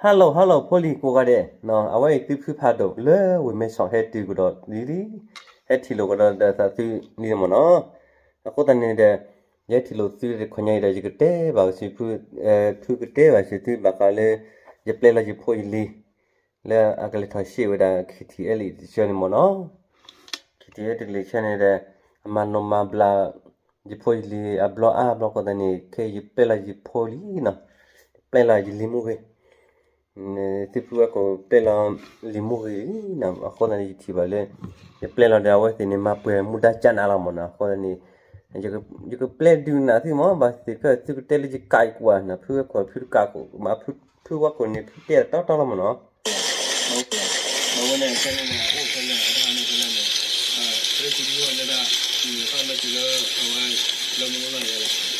Hello hello ဖိလံၤကိးဂၤဒဲး, အဝဲအံၤသုဖုဖးဒိၣ်လၢဝ့ၢ်မဲဆီးဟဲတုၤကဒီးလံလံ, ဟဲထံၣ်လိာ်ကဒီးဒီးသးသုလံမ့ၢ်နီၤ. အဃိသတးန့ၣ်ဒီး ယဟဲထံၣ်လိာ်သုတခီညါအံၤဒီး ယကတဲဘၣ်ကစၢ်ဖု, ဖုကတဲဘၣ်စၢၤသုဘၣ်ဃးလၢ ယပျဲလီၤယဖိယလံၤ လၢအကလဲၤထီၣ်ရှဲဝဲဒၣ် ခံထံၣ်အဲလံ တဆၢန့ၣ်မ့ၢ်နီၤ. ခံထံၣ်အဲတကလဲၤဆၢန့ၣ်ဒီး အမၤနီၣ်မၤဘျး ယဖိယလံၤအဘျီအါဘျီဃိသတးန့ၣ် ခဲယပျဲလီၤယဖိလံနီၤ, ပျဲလီၤယလံၤမူဂ့ၤ သုဖုဝဲခိၣ်ပျဲလီၤလံၤမူဂ့ၤလံနီၤ. အဃိသတးန့ၣ် ယထံၣ်ဘၣ်လၢ ယပျဲလီၤဒီးအဝဲသ့ၣ်န့ၣ် မၤပှဲၤမူဒါကၢ်နးလီၤမ့ၢ်နီၤ. အဃိသတးန့ၣ် ယကပျဲဒုးနၤသုမ့ၢ် ဘၣ်သ့ၣ်ဖဲသုကတဲလၢယကးအံၤကွၢ်နီၤ, ဖုဝဲခိၣ်ဖုတကးခိၣ် မ့ၢ်ဖုဝဲခိၣ်န့ၣ် ဖုတဲတီတီလီၤမ့ၢ်နီၤ. အဝဲန့ၣ် ခဲန့ၣ်န့ၣ် အိၣ်ဖဲလဲၣ်အတၢ်န့ၣ်ဖဲလဲၣ်န့ၣ် သရ့ၣ်စံဒံဟိၣ်န့ၣ်ဒၣ် နသးမ့ၢ်တုၤလၢအဝဲ လၢမူလီၤန့ၣ်လီၤ.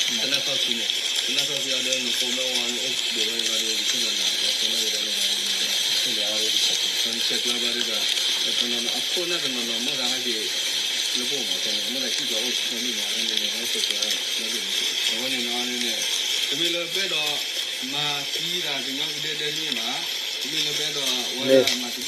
တနၢ်ထီၣ်ဆူန့ၣ် တနၢ်ထီၣ်ဆူအီၤဒီး နဖိမ့ၢ်ဝဲန့ၣ် အိၣ်ဘိးဝဲန့ၣ်လီၤဒီး ယဆိကမိၣ်နၤ ပှၤဖိမ့ၢ်ဝဲန့ၣ်လီၤ. ဆဲးကျိးဘၣ်ဒီး တနီၤနီၤ အခိၣ်နၢ်တနီၤနီၤ မ့ၢ်သးဟဲက့ၤ လၢပအိၣ်မး တနီၤ မ့ၢ်သးဟံၣ်ကျိးအိၣ်တနီၤမး ဟဲန့ၣ်န့ၣ်ဟဲဆဲးကျိးလၢပအိၣ်မး အဝဲန့ၣ်နီၤန့ၣ် တမ့ၢ်လၢပအဲၣ်ဒိး မၤသံသးကညီကဒဲဒဲမ့ၢ်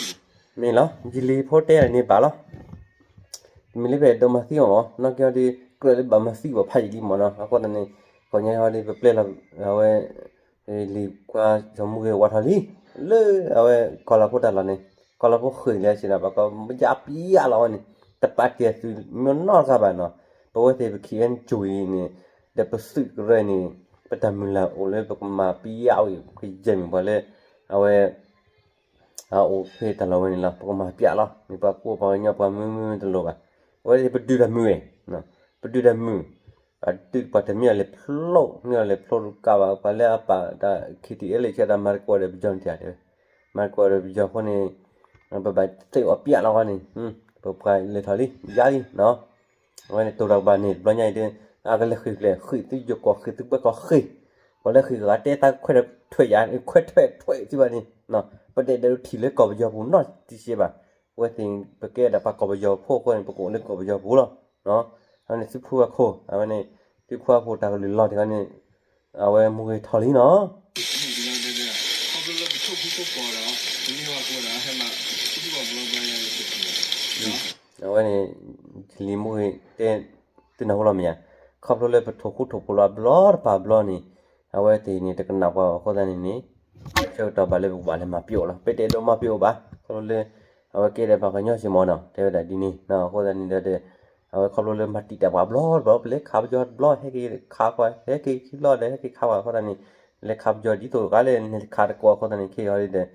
ဘၣ်, တမ့ၢ်လၢပအဲၣ်ဒိးဝဲဒၣ်မၤသံ မ့ၢ်လီၤ ယလံၤဖိတဲန့ၣ်ဘၣ်လီၤ. တမ့ၢ်လၢပအဲၣ်ဒိးမၤသံအီၤမး နီၢ်ကီၢ်ဒီး ကြၢးလၢဘၣ်မၤသံဘၣ်ဖးယံာ်လံမ့ၢ်နီၤ. အဃိသတးန့ၣ် ခီညါဟီဒီး ပပျဲလီၤ အဝဲ လံၤကွၢ်စီၤမူဂ့ၤဝးထီၣ်လံ လၢအဝဲကီၢ်လၤဖိတၢ်လီၢ်န့ၣ် ကီၢ်လၤဖိဃ့ၢ်လၢစ့ၢ်ဒီး ပကယါပယါလီၤဝဲန့ၣ် တပာ်တ့ၢ်သုးမ့ၢ်နီတဂၤဘၣ်နီၤ. ပဝဲသ့ၣ်ပခံအဲၣ်ကၠိၤအံၤ န့ၣ် ဒီးပသုးကရၢန့ၣ် ပတၢ်မုၢ်လၢ်အိၣ်လၢပကမၤပယါဝဲ ကယဲၢ်မ့ၢ်ပှၤလၢ အဝဲ အအိၣ်ဖဲတၢ်လီၢ်ဝဲန့ၣ်လီၤ. ပကမၤပျးလီၤ မ့ၢ်ပှၤကူပှၤကညီပှၤမုာ်မုာ်တလိၣ်ဘၣ်. အဝဲပဒုးတၢ်မုာ်ဝဲ ပဒုးတၢ်မုာ် ပဒုးပှၤတမ့ၢ်အီၤလဲၤဖျိ မ့ၢ်အီၤလဲၤဖျိတကးဘၣ် ပှၤလၢအပာ်တၢ် ခံထံၣ်အဲလ့ၣ် ဆဲးတၢ်မၤတကိးဒီးပယီၤန့ၣ်တၢ် မၤတကိးဒီးပယီၤအဃိန့ၣ် ပဘၣ်သ့ၣ်အီၤပျးလီၤဝဲန့ၣ် ပပှၤလဲၤထီၣ်လံ ယါလံနီၤ. အဝဲန့ၣ်တိၤတၢ်ကဘၣ်န့ၣ် တဘျီညါအံၤဒီး အကလဲၤဃ့ၢ်ဖျဲၣ် ဃ့ၢ်သုယိၤကီၢ် ဃ့ၢ်သုဘၣ်ကီၢ်ဃ့ၢ် ပှၤလၢဃ့ၢ်ဂၤတဲသးခွဲးထွဲးယၤ ခွဲးထွဲးထွဲးသုဘၣ်န့ၣ် ပဒဲးဒဲးထံၣ်လၢကီၢ်ပယီၤပူၤနီတစဲးဘၣ်. အဝဲသ့ၣ် ပကဲဒၣ်ပှၤကီၢ်ပယီၤဖိအဃိန့ၣ် ပကအိၣ်လၢကီၢ်ပယီၤပူၤလီၤ. အဝဲန့ၣ်သုဖုအခိၣ် အဝဲန့ၣ် သုဖုအခိၣ်တၢ်ကလုၢ်လီၤတဂၤန့ၣ် အဝဲမူဂ့ၤထီၣ်လံနီၤ. အဝဲန့ၣ် ယလံၤမူဂ့ၤတဲ သုနၢ်ဟူလီၤမ့ၢ်ဧါ, ခီဖျိလၢပထိၣ်ဃူထိၣ်ဖိးလီၤအဘျီတပၤဘျီန့ၣ် အဝဲသ့ၣ်န့ၣ် တကနၣ်ပှၤအဃိသတးန့ၣ်န့ၣ် ဆၢကတီၢ်ဘၣ်လၢပကဘၣ်လဲၤမၤပျီလီၤ. ပတဲဒိးမၤပျီဘၣ် ခီဖျိလၢ အဝဲကဲဒၣ်ပှၤကညီစ့ၢ်မီၤနီၤ တဲဝဲဒၣ်ဒ်န့ၣ် အဃိသတးန့ၣ်ဒီး အဝဲခီဖျိလၢမၤတံာ်တာ်ပှၤဘျီတဘျီ ပလဲၤခးပယီၤတဘျီ ဟဲက့ၤခးပှၤ ဟဲက့ၤခံဘျီဒီး ဟဲက့ၤခးပှၤအဃိသတးန့ၣ် လဲၤခးပယီၤဒ်သိးတဂၤလၢ နလဲၤခးတကိးအဃိသတးန့ၣ် ခဲအံၤဒီး ပျၢ်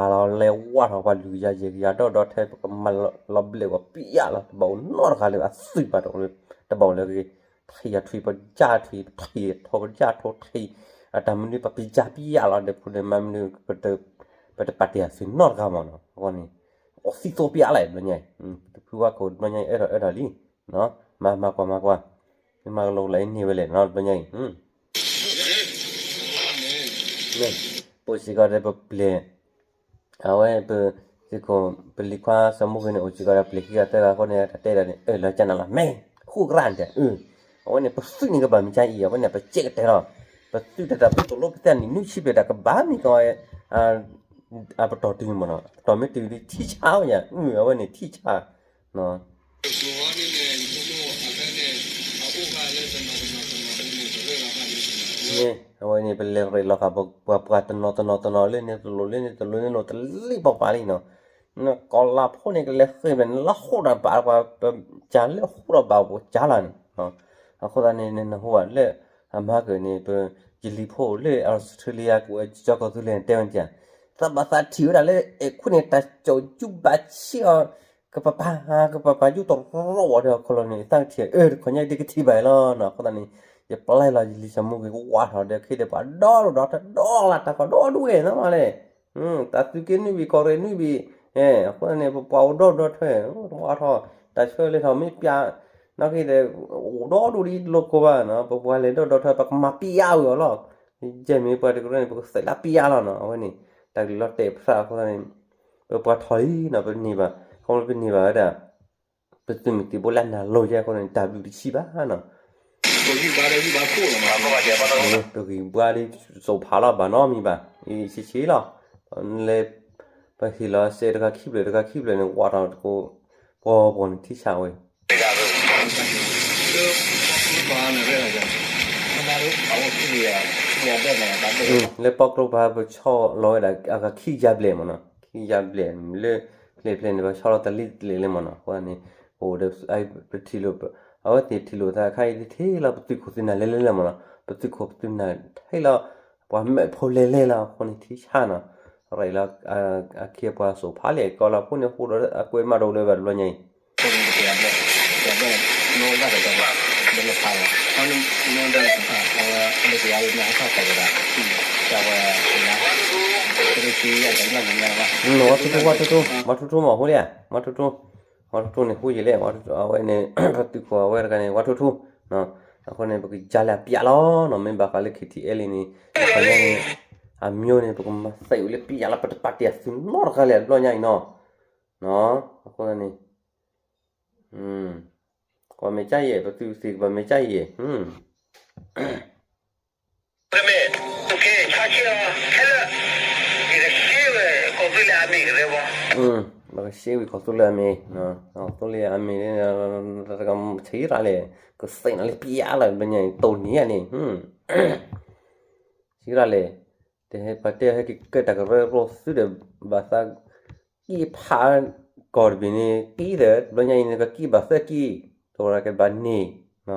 လီၤလဲၤဝါထီၣ်ပှၤလွံၢ်ကယၤယဲၢ်ကယၤဒီဒီထဲ ပကမၤလီၤဘျဲးပှၤပျးလီၤ တဘၣ်အိၣ်နီတဂၤလၢအသုးဘၣ်တအိၣ်လၢ တဘၣ်အိၣ်လၢ ထံၣ်ယၤထွံၣ်ပယါထွံၣ် ထံၣ်ထိၣ်ပယါထိၣ်ထံၣ် အတၢ်မနုၤပပယါပယါလီၤ ဒီးဖိန့ၣ်မၤမနုၤ ပတပာ်တ့ၢ်အသုးနီတဂၤမီၤနီၤ အဃိန့ၣ် အိၣ်သံသိးပယါလၢတဘျီညါအံၤ တဖုဝါခိၣ်တဘျီညါအံၤ အဲၣ်ဒိးအဲၣ်ဒိးလံ မၤမၤကွၢ်မၤကွၢ် မၤကလိၤလၢအန့ၢ်ဝဲလဲၣ်နီၤ တဘျီညါအံၤ ပအိၣ်စ့ၢ်ကီးဒီးပပျဲၢ် အဝဲပ သုးခိၣ် ပလံၤခွါစီၤမူဂ့ၤန့ၣ် အိၣ်စ့ၢ်ကီးဒီးပျဲၢ်ခံဂၤသၢဂၤအဃိန့ၣ် တၢ်တဲဒၣ်န့ၣ် အၢၣ်လီၤကနၣ်လီၤ မ့ၢ် ဃူကရၢ်န့ၣ် အဝဲန့ၣ် ပသုးန့ၣ်ကဘၣ်မ့ၢ်ကါအံၤ အဝဲန့ၣ် ပစဲးကတဲာ်လီၤ ပသုးတၢ်တၢ်ပသိၣ်လိပသဲၣ်န့ၣ် နွံဆံဘျဲၣ်တၢ်ကဘၣ်မ့ၢ်ကီး အပတီၢ်တုၤမ့ၢ်နီၤ ပတီၢ်မ့ၢ်တုၤဒီးထံဆါဝဲယါ အဝဲန့ၣ်ထံဆါ န့ၣ် အဝဲန့ၣ် ပလဲၤရ့ၣ်လီၤဃာ်ပှၤတနီၤတနီၤတနီၤလၢန့ၣ်တလိၣ်လၢန့ၣ်တလိၣ်န့ၣ်လိၣ်တလံၣ်ပှၤပှၤလံနီၤ ကီၢ်လၤဖိန့ၣ် ကလဲၤဃ့ၢ်ဘျဲၣ်န့ၣ် လၢဃိးဒီးဘၣ်ပှၤ ပစၢ်လၢဃိးဒီးဘၣ်ပစၢ်လီၤန့ၣ် အဃိသတးန့ၣ် နနၢ်ဟူဘၣ်လၢ အမၤကၢၢ်န့ၣ် ပယလံၤဖိလၢ Australia ကအိၣ်ကၠီကီၢ်သူလ့ၤန့ၣ် တဲဝဲန့ၣ် သးဘၣ်သးထံၣ်ဝဲဒၣ်လၢ အဲၣ်ခွံန့ၣ် တၢ်ကၠီၣ်ယူဘၣ်ဆံးအီၤ ကပၤပၤ ကပၤပၤယူတရီဝဲဒီးခီလီၤန့ၣ် သးကထံၣ် အၢ တခီညါဒ်ကထံၣ်ဘၣ်လီၤနီၤ အဃိသတးန့ၣ် ယပျဲလီၤယလံၤစီၤမူဂ့ၤကဝါထီၣ်ဒီး ခဲဒီးပှၤဒီဒူၣ်ဒီထၢ ဒီလၢတၢ်ကီၢ်ဒီဒူၣ်ဝဲနီၤမးလဲၣ် တၢ်သုးက့နွံဘ့ၣ် ကီၢ်ရ့ၣ်နွံဘ့ၣ် အဃိသတးန့ၣ် ပပှၤအိၣ်ဒီဒူၣ်ဒီထၢ ဝါထီၣ် တၢ်ဆၢလဲၤထီၣ်မ့ၢ်ပျး နီၢ်ကီၢ်ဒီး အိၣ်ဒီဒူၣ်ဒ်လိာ်ကိးဘၣ်နီၤ ပပှၤလဲၤဒီဒူၣ်ဒီထၢ ပကမၤပျးဝဲအီၤလီၤ ယဲၢ်မ့ၢ်ပှၤတကရၢန့ၣ် ပကသဲးလၢပျးလီၤနီၤ အဝဲန့ၣ် တၢ်ကလုၢ်လီၤတဲာ်ပသးအဃိသတးန့ၣ် ပပှၤထီၣ်လံနီၤ ပန့ၢ်ဘၣ် ခီဖျိပန့ၢ်ဘၣ်ဝဲဒၣ် ပသုးမုၢ်သံၣ်ဘိလၢနၤလိၤယဲအဃိန့ၣ် တၢ်ဘျုးတဆံးဘၣ်နီၤ ပဂံၢ်ဘါဒီး စိာ်ဖးလီၤဘၣ်နီတမံၤဘၣ် ဆံးဆံးလီၤ, လၢ ပဟ့ၣ်လီၤစဲးတဂၤခံဖျၢၣ်တဂၤခံဖျၢၣ်န့ၣ် ဝးထီၣ်တကိး ပှီၤပှီၤန့ၣ်ထံဆးဝဲ လၢပီၢ်ကျိပၤပဆီၣ်လီၤဝဲဒၣ် အဂၤခံယၤဘျဲၣ်မ့ၢ်နီၤ, ခံယၤဘျဲၣ်လၢ ဖျဲၣ်ဖျဲၣ်န့ၣ် ပဆီၣ်လီၤတလံၣ်တလံၣ်လံမ့ၢ်နီၤ, ခံယၤဘျဲၣ်လၢ ဖျဲၣ်ဖျဲၣ်န့ၣ် ပဆီၣ်လီၤတလံၣ်တလံၣ်လံမ့ၢ်နီၤ, အဃိန့ၣ် ပအိၣ်ဒီး ပထံၣ်လိာ် အဝဲသ့ၣ်ထံၣ်လိာ်သးခါအံၤ ထံၣ်လီၤပသုးခိၣ်သုးနၢ်လဲၤလဲၤလၢမ့ၢ်နီၤ, ပသုးခိၣ်ပသုးနၢ်ထံၣ်လီၤ ပှၤမဲာ်ဖိလဲၤလဲၤလီၤ အဃိန့ၣ်ထံဆးနီၤ, ရ့လီၤ အခ့အပှၤစိာ်ဖးလဲၣ် ကီၢ်လီၤဖိန့ၣ် ဟူးဒီးအကွဲးမးတအိၣ်လၢၤဘၣ်တဘျီညါအံၤ ဝါထူထူ ဝါထူထူမ့ၢ်ဟူလံဧါ, ဝါထူထူ, ဝါထူထူန့ၣ်ဟူယလဲၣ်, အဝဲန့ၣ် ပသုးခိၣ်အဝဲတဂၤန့ၣ် ဝါထူထူ, အဃိန့ၣ် ပကယါလၢအပျးလီၤနီၤ, မ့ၢ်ဘၣ်ဃးလၢ ခ့ထံအဲလံန့ၣ် ခီညါန့ၣ် အမျိုးန့ၣ် ပကမၤသးအိၣ်လၢပျးလီၤ ပတပာ်တ့ၢ်အသုးနီတဂၤလၢၤတဘျီညါအံၤနီၤ, အဃိန့ၣ် ကဘၣ်မဲာ်ကၠၢ်ယဲၢ် ပသုးသ့ၣ်ကဘၣ်မဲာ်ကၠၢ်ယဲၢ်, မ့ၢ် ကဲ ဆါဆ့လီၤ ခဲလၢာ် ယကရှဲဝဲ ကီၢ်သူလ့ၤအမ့ၢ်ကရၢဘီ, ဘၣ်ကရှဲဝံၤကီၢ်သူလ့ၤအမ့ၢ်, ကီၢ်သူလ့ၤအမ့ၢ် ဆံးရၣ်လဲၣ်, ကသ့ၣ်နီၣ်လၢပျးလီၤ ဘၣ်ညါအံၤ တိၢ်နံၤဧါန့ၣ်, ဆံးရၣ်လဲၣ်, တဟဲပှၤတဲဟဲက့ၤကဲတၢ်ကရၢကရိသုဒီး ဘၣ်သး ကံၣ်ဖး ကီၢ်တဘ့ၣ်န့ၣ် ကံၣ်ဒီး တဘျီညါအံၤန့ၣ် ကကံၣ်ဘၣ်သၢကံၣ်, တဝဲဒၣ်ကဘၣ်န့ၢ်, အ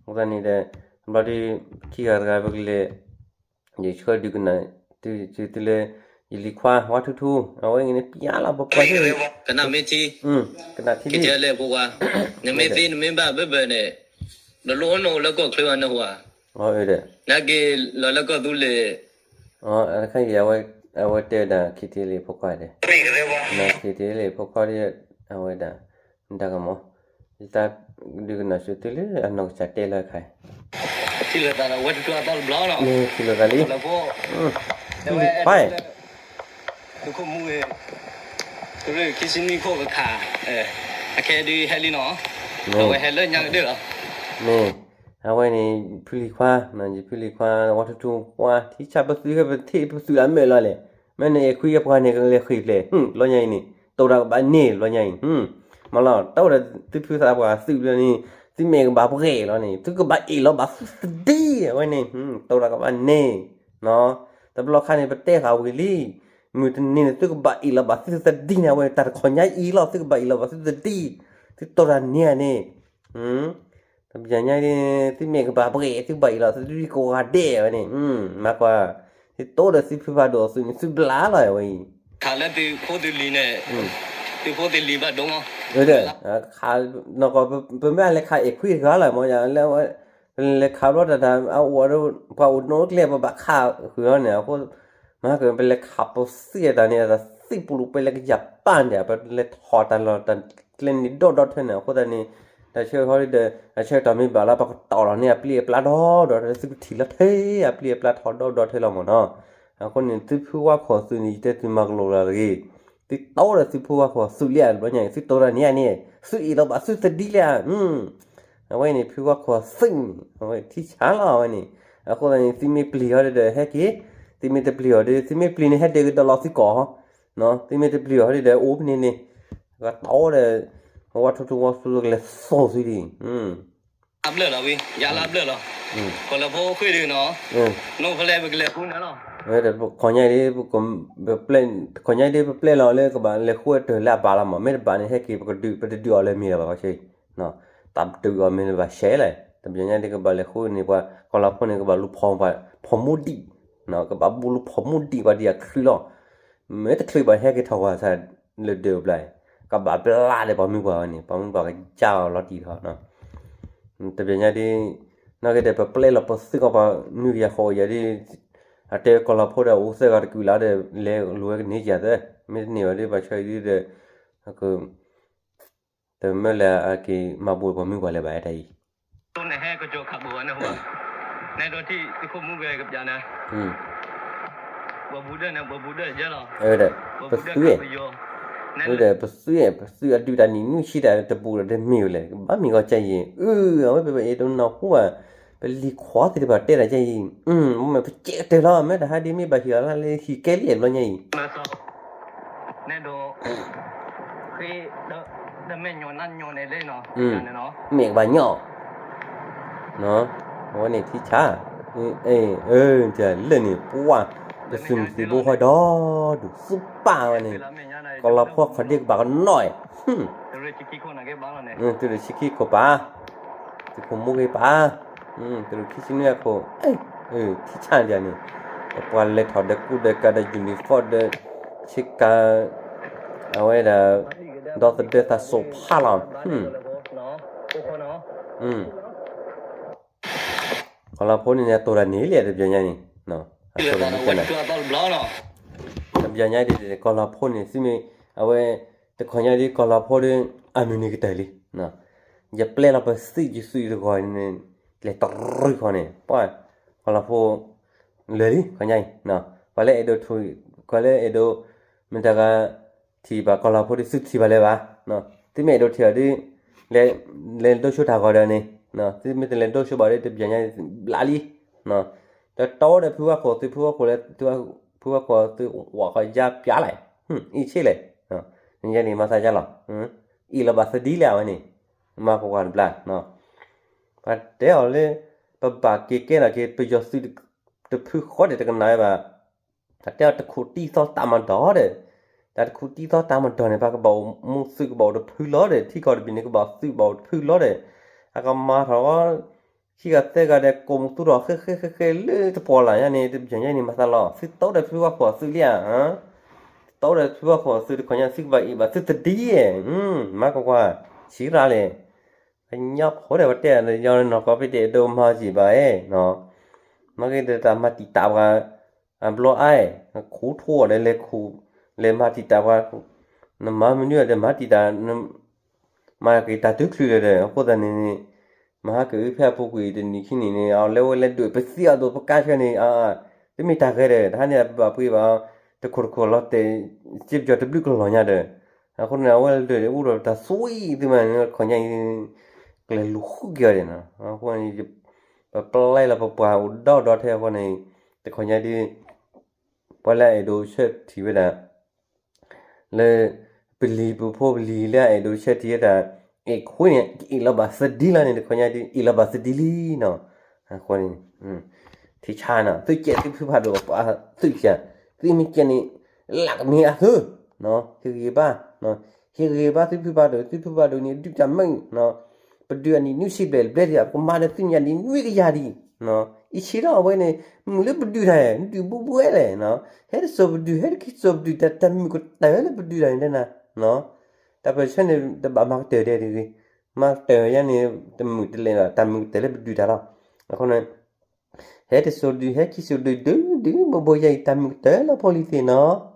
ဃိသတးန့ၣ်ဒီး ဘျီဒီး ခံဂၤတဂၤပကလဲၤ ယဆှၢဒုးကနၣ် သုလၢ ယလံၤခွါ ဝါထူထူ အဝဲန့ၣ်ပျးလီၤပပှၤ ကနၣ်မ့ၢ်ထံ ကနၣ်ထံလံ လဲၣ်ဖိခွါ နမ့ၢ်သ့နမ့ၢ်ဘၣ်ဘၢဘၢန့ၣ် နလိၣ်နအိၣ်လၢကီၢ်ချၢဘၣ်နဟူဧါ, နက့ၤလီၤလၢကီၢ်သူလ့ၤ တခါအံၤ အဝဲတဲဒၣ် ခ့ထံလ့ၤဖိခွါဒီး ခ့ထံလ့ၤဖိခွါဒီး အဝဲဒၣ် ဒၣ်ကမီၤ ယသးဒုးကနၣ်စၢၤသုလၢအနီၢ်ကစၢ်တဲလၢခါအံၤ ထံၣ်လိာ်သးလီၤ ဝဲတတူၢ်အသီတဘျီလီၤ ထံၣ်လိာ်သးလံ သုးခိၣ်မူဂ့ၤ သုးရ့ၣ်ခံဆံနွံခိၣ်ကခါ အခဲဒုးဟဲလံနီၤ အဝဲဟဲလၢညါကဒၢၣ်လီၤ မ့ၢ် အဝဲန့ၣ် ဖုလံၤခွါ ယဖုလံၤခွါ ဝါထူထူပှၤ ထံဆးပသုး ပထံၣ်ပသုးလၢအမဲာ်လီၤလဲၣ် မ့ၢ်နအဲၣ်ခွံအပှၤန့ၣ် ကလဲၤဃ့ၢ်ဖျဲၣ် ဘျီညါအံၤန့ၣ် တိၢ်တၢ်ကဘၣ်န့ၢ် ဘျီညါအံၤ မ့ၢ်လီၤ တအိၣ်ဒီးသုဖုသးပှၢ်သုးဘျီန့ၣ် သုမဲာ်ကဘၣ်ပှဲၤလီၤန့ၣ် သုကဘၣ်အ့ၣ်လီၤဘၣ်သုသဒံအဝဲန့ၣ် တိၢ်တၢ်ကဘၣ်န့ၢ် တဘျီခါန့ၣ် ပတဲဃာ်ဝံၤလံ မုၢ်တနံၤန့ၣ် သုကဘၣ်အ့ၣ်လီၤဘၣ်သုသဒံန့ၣ် အဝဲတၢ်တခီညါအံၤလီၤ သုကဘၣ်အ့ၣ်လီၤဘၣ်သုသဒံ သုတိၢ်တၢ်န့ၢ်ဧါန့ၣ် တဘျီညါန့ၣ် သုမဲာ်ကဘၣ်ပှဲၤ သုကဘၣ်အ့ၣ်လီၤသုသဒံကိးဂၤဒဲးဝဲန့ၣ် မၤကွၢ် သုတိၢ်ဒီးသုဖုဖးဒိၣ်အသုးန့ၣ် သုဘျါလီၤဝဲအံၤ ခးလၢသုဖိသုလံၤန့ၣ် သုဖိသုလံၤဘၣ်ဒိမး ဒီး ခး နီၢ်ကီၢ် ပမ့ၢ်လဲၤခးအဲၣ်ခွံတဂၤလီၤ မ့ၢ်ယၤလၢ ပလဲၤခးဘျီတၢ်တၢ် အအိၣ်ဒီး ပှၤအိၣ်နိကျဲ ပဘၣ်ခးဃုာ်လီၤန့ၣ် အဃိ မၤကပလဲၤခးပသံအတၢ်န့ၣ် အသံပူၤလူၤပလဲၤကယၤပၢ်န့ၣ် ပလဲၤထီၣ်တၢ်လီၢ်တၢ်ကျဲန့ၣ်ဒီဒီထၢန့ၣ် အဃိသတးန့ၣ် တၢ်ဆၢကတီၢ်ဒီး တၢ်ဆၢကတီၢ်မ့ၢ်ဘၣ်လီၤ ပကတီၢ်လီၤန့ၢ်အပျံၤအပျါဒီဒီထၢ သုကထံၣ်လီၤထဲ အပျံၤအပျါထီၣ်ဒီဒီထၢလီၤမ့ၢ်နီၤ အဃိန့ၣ် သုဖုဝါခိၣ်သုးန့ၣ် ယတဲသုမၤကလိာ်လၢတဂ့ၤ သုတိၢ်ဒီးသုဖုဝါခိၣ်သုးလံဧါ တဘျီညါအံၤ သုတိၢ်တၢ်န့ၢ်ဧါန့ၣ် သုအ့ၣ်လီၤဘၣ်သုသဒံလံဧါ အဝဲန့ၣ် ဖုဝါခိၣ်သုးန့ၣ် အဝဲထံဆးလီၤအဝဲန့ၣ် အဃိသတးန့ၣ် သုမ့ၢ်ပျံၤအီၤဒီးဟဲက့ၤ သုမ့ၢ်တပျံၤအီၤဒီး သုမ့ၢ်ပျံၤန့ၣ် ဟဲဒဲးကဒီးလီၤသုကိာ် သုမ့ၢ်တပျံၤအီၤဒီး အိၣ်ဖဲန့ၣ်န့ၣ် ကတီၢ်ဒီး ဝါထူထူဝါထူထူကလဲၤသိးသုဒံး အဘျၢၣ်လီၤဝံၤ ယါလၢအဘျၢၣ်လီၤ ကီၢ်လၢဖိဃ့ၢ်ဒုးနီၤ နီၢ်ဖဲလဲၣ်ပကလဲၤဃုန့ၣ်လီၤ ခီညါဒ် ခီညါဒ်ပပျဲလီၤလၢကဘၣ်လဲၤဃုတၢၢ်လၢအဘၣ်လီၤမး မ့ၢ်တဘၣ်န့ၣ် ဟဲက့ၤပကဒုး ပတဒုးအီၤလၢမ့ၢ်လၢၤဘၣ် ခီဆၢ တၢ်ဒုးအီၤမ့ၢ်လၢၤဘၣ်ရှဲလဲၣ် တဘျီညါဒ်ကဘၣ်လဲၤဃုန့ၣ် ပှၤကီၢ်လၢဖိန့ၣ် ကဘၣ်လူၤဖီၣ် ဖီၣ်မူဒံး ကဘၣ်ဘူလူၤဖီၣ်မူဒံးပှၤဒံးအချုးလီၤ မ့ၢ်တချုးဘၣ်ဟဲက့ၤထီၣ်ကွၢ်ဆၣ် လၢဒၢးအဘျါ ကဘၣ်ဘျါဒီးပှၤမုၢ်ပှၢ်ဝဲန့ၣ် ပှၤမုၢ်ပှၢ်ကစၢ်အီၤလီၤတံၢ်ထီၣ် တဘျီညါဒ် နာ်က့ဒီး ပပျဲလီၤပသုးကီၢ်ပှၤနွံကယၤဃိးကယၤဒ် အတဲကီၢ်လီၤဖိဒီး အိၣ်သၢဂၤတကုာ်လၢဒီး လဲၤလိာ်ဝဲကန့ၢ်ကယၤသၢ မ့ၢ်တန့ၢ်ဘၣ်ဒ် ပှၤဆၢအံၤဒ်ဒီး က တမၢလၢအက့ၤမၤဘူၣ်ပှၤမုၢ်ပှၢ်လၢၤဘၣ် တၢ်အံၤ န့ၣ်ဒီးထံၣ်သုးခိၣ်မူဂဲၤကပျးနၤ ပှၤဘူၣ်ဒၢန့ၣ် ပှၤဘူၣ်ဒၢယဲလီၤ ပသုး ဒီးပသုး ပသုးအဒုးတၢ်နံၣ်နွံဆံတၢ်တဘူၣ်ဒီးတမ့ၢ်ဝဲလဲၣ် ကဘၣ်မ့ၢ်ဂီၢ်ကဲယံၤ အၢ အဝဲပပအဲၣ်တနီၢ်ဟူဘၣ် ပလံၤခွါသ့ၣ်တဖၣ်တဲဒၣ်ကဲအံၤ, မ့ၢ်ပစဲးကတၢၢ်လီၤ မ့ၢ်တဟါဒ်မ့ၢ်ဘၣ်ဟံးအီၤလၢဟံးကဲလံဘျီညါအံၤ, မ့ၢ်ကဘၣ်ညီ, အဝဲန့ၣ်ထံဆါ, လၢန့ၣ်ပှၢ်, ပသုးမုၢ်သံၣ်ဘိဟီဒီဒူၣ်သူပၢ်ဝဲန့ၣ်, ကီၤလီၤဖိခီၣ်ဒ့ကဘၣ်ကနီၣ်, သုးရ့ၣ်ဆံခံခိၣ်ပၢ်, သုးခိၣ်မူဂ့ၤပၢ်, သုးရ့ၣ်ခံဆံနွံခိၣ်, ထံဆါဒ်န့ၣ်, ပပှၤလဲၤထီၣ်ဒီးကူဒီးကၤဒီး uniform ဒီး ဆ့ကၤ, အဝဲဒၣ်, ဒီသဒၢသးစိာ်ဖးလီၤ, ကီၤလီၤဖိန့ၣ်န့ၣ် အတိၢ်တၢ်န့ၣ်လံတဘျီညါန့ၣ်, တဘျီညါဒ်ကီၤလီၤဖိန့ၣ် သုမ့ၢ်, အဝဲ, တခီညါဒ်ကီၤလီၤဖိဒီး, အမုၢ်နံၤကတၢၢ်လံ, ယပျဲလီၤပသုးယသုးတဂီၤန့ၣ်, လဲၤတရူၢ်ခီန့ၣ်, ပှၤ, ကီၤလီၤဖိ လၢာ်လံခီညါအံၤ, ပှၤလၢအဲၣ်ဒိး, ပှၤလၢအဲၣ်ဒိး, မတၤဂၤ, ထံၣ်ဘၣ်ကီၤလီၤဖိဒီးသုထံၣ်ဘၣ်လၢၤဘၣ်, သုမ့ၢ်အဲၣ်ဒိးထံၣ်အီၤဒီး, လဲၤဒိးဆိတၢ်ဂီၤဒီးန့ၣ်, သုမ့ၢ်တလဲၤဒိးဆိဘၣ်ဒီးတဘျီညါ, ဘျးလံ, တတီဒီးဖုဝါခိၣ်သုးဖုဝါခိၣ်လၢ, ဖုဝါခိၣ်သုးဝးခီယါပျးလဲၣ်, အံၣ်ဆ့လဲၣ်, န့ၣ်မၤသးယါလီၤ, အ့ၣ်လီၤဘၣ်သဒံလဲၣ်အဝဲန့ၣ်, မၤကဝၤတဘျါ, ပှၤတဲအီၤလၢ, ပဘၣ်က့ၤကဲထီၣ်က့ၤ ပယီၤသုးတဖုဃီဒီးတကနၣ်ဝဲဘၣ်, တၢ်တဲအီၤတခူးတံၢ်သီတၢ်မၤဒီးဒီး, တၢ်တခူးတံၢ်သီတၢ်မၤဒီးန့ၣ် ပှၤကဘၣ်အိၣ်မူသုးကဘၣ်အိၣ်တဖုလီၤဒီး ထံကီၢ်တဘ့ၣ်န့ၣ် ကဘၣ်သုးဘၣ်အိၣ်တဖုလီၤဒီး, အကမၤထီၣ်, ခံဂၤသၢဂၤဒီး ကိးမူသူထီၣ်ဃဲဃဲဃဲဃဲလၢတပှီၢ်လၢ်ညါန့ၣ် တဘျီညါန့ၣ် မၤသးလီၤ သုတီဒီးဖုဝါခိၣ်အသုးလံဧါ, သုတီဒီးဖုဝါခိၣ်အသုးတခီညါ သုကဘၣ်အ့ၣ်ဘၣ်သုသဒံဧါ, မၤကဝၤ, ဆံးရၤလဲၣ်, ကညီဖိဒီးပတဲယီၤနီၢ်ကီၢ် ပတဲဒိးမၤစံးဘၣ်အဲၣ်, မၤက့ၤဒီးတၢ်မၤတံာ်တာ်ပှၤ, အဘျီအါ, ခူၣ်ထိၣ်ဒီးလဲၤခူၣ်, လဲၤမၤတံာ်တာ်ပှၤ, နမၤမနုၤဒီးမၤတံာ်တာ်, မၤက့ၤတၢ်တုၤချုးဒီးဒီး အဃိသတးန့ၣ်န့ၣ်, မဟါကအုဖဲအပူၤကွံာ်တနံၤခံနံၤန့ၣ် အလဲၤဝဲလဲၤဒွဲၣ်ပသံအဒိၣ်ပကါဆၢန့ၣ်, တမ့ၢ်တၢ်ဂဲၤဒီး တဟါန့ၣ် ပဘၣ်ပှ့ၤဘၣ်, တခိၣ်တခိၣ်လီၤတဲာ်, စ့ပယီၤတဘျုးကလီၤညါဒီး, အဃိန့ၣ် အဝဲလဲၤဒွဲၣ်အိၣ်ဒီးတၢ်သွံၣ်သုမးန့ၣ် တခီညါအံၤ, ကျဲၤလူၤဃုက့ၤအီၤဒီး, အဃိန့ၣ်, ပပျဲလီၤပပှၤအိၣ်ဒီဒီထဲအဃိန့ၣ်, တခီညါဒ်, ပှၤလၢအအဲၣ်ဒိးဆၢထံၣ်ဝဲဒၣ် လၢ, ပလံၤပဖိပလံၤလၢအအဲၣ်ဒိးဆၢထံၣ်ဝဲဒၣ်, အဲၣ်ခွံန့ၣ် ကအ့ၣ်လီၤဘၣ်သဒံလီၤန့ၣ် တခီညါဒ်အ့ၣ်လီၤဘၣ်သဒံလံနီၤ, အဃိန့ၣ်, ထံဆါနီၤ သုကဲသုဖုဖးဒိၣ်ပှၤသုးဖၠၣ်, သုမ့ၢ်ကဲန့ၣ်, လၢကမ့ၢ်အသု, ဟ့ၣ်ဂံၢ်ဘါ, ဟ့ၣ်ဂံၢ်ဘါသုဖုဖးဒိၣ် သုဖုဖးဒိၣ်န့ၣ် ဒုးတၢ်မုာ်, ပဒုးအနံၣ်နွံဆံဘျဲၣ်ဘျဲၣ်ဒီး ပကမၤဒီးသုညၣ်ဒံၣ်နွံကယၤဒံး, အံၤဆံးလီၤအဝဲန့ၣ်, မုာ်လၢပဒုးတၢ်, ဒုးဘူးဘူးဝဲလဲၣ်, ဟဲတစိၤပဒုး ဟဲတခံစိၤပဒုး တၢ်မုာ်ကတၢၢ်လၢပဒုးတၢ်န့ၣ်တဲနၤ, တၢ်ပၢၢ်ဆၢန့ၣ် တဘၣ်မၤကတၢၢ်ဒဲးတဂ့ၤ, မၤကတၢၢ်ယါန့ၣ် တမုာ်တလဲၣ်ဒီး တၢ်မုာ်ကတၢၢ်လၢပဒုးတၢ်လီၤ, အဃိန့ၣ် ဟဲတစိၤဒုး ဟဲခံစိၤဒုး ဒုးဒုးဘိဘိယါအံၤ တၢ်မုာ်ကတၢၢ်လၢဖိလံၤသ့ၣ်နီၤ